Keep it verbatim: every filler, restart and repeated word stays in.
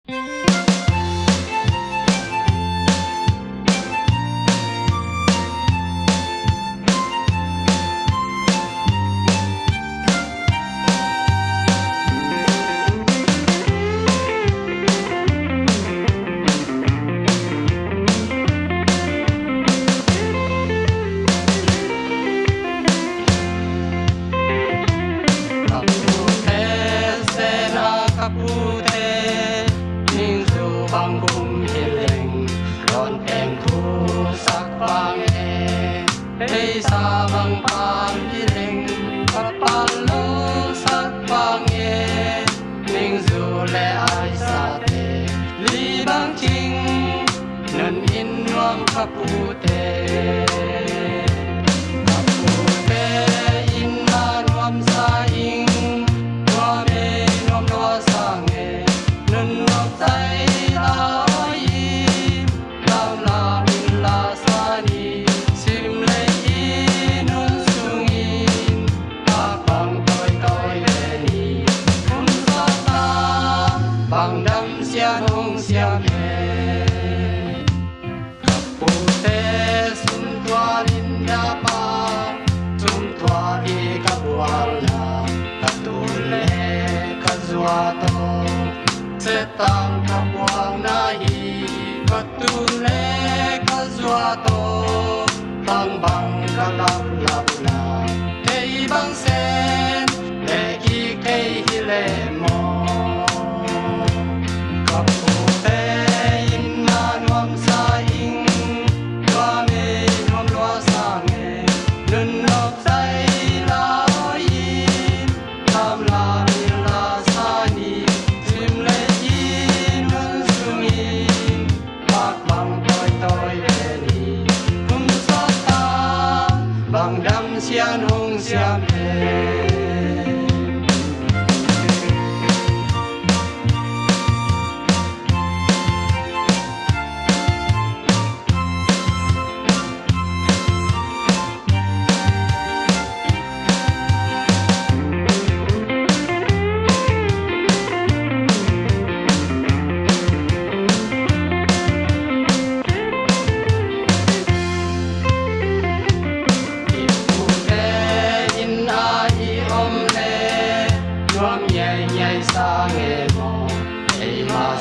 Ka pute, sena ka pute, ningzu bang gum hi leng, dawn teng thusak bang e. Beisa bang pal hi leng, ka pal losak bang e. Ningzu le aisate, li bang cing, nun in nuam ka pute. Ka pute, in na nuam sa ing, nuam e, nuam lua sang e, nun nuam sai la oi i, lam lam in la sa ni, sim le i nun sung in, bang toi toi le ni, kum sa ta, bang dam sian hong siam e. Ka pute, sum tual in dapa, sum tual i ka bualna, ka tul le ka zua to. Setang ka bualna hi, ka tul le ka zua to. Bang bang ka lap lapna, kei bang sen, le ki kei hi le maw. Ka pute, in na nuam sa ing, nuam e, nuam lua sang e, nun nop sai la oi i, lam lam in la sa ni, sim le i nun sung in, bang toi toi le ni, kum sa ta, bang dam sian hong siam e. I pute in a i om le, nuam ngiai ngiai sa nge maw, ei mah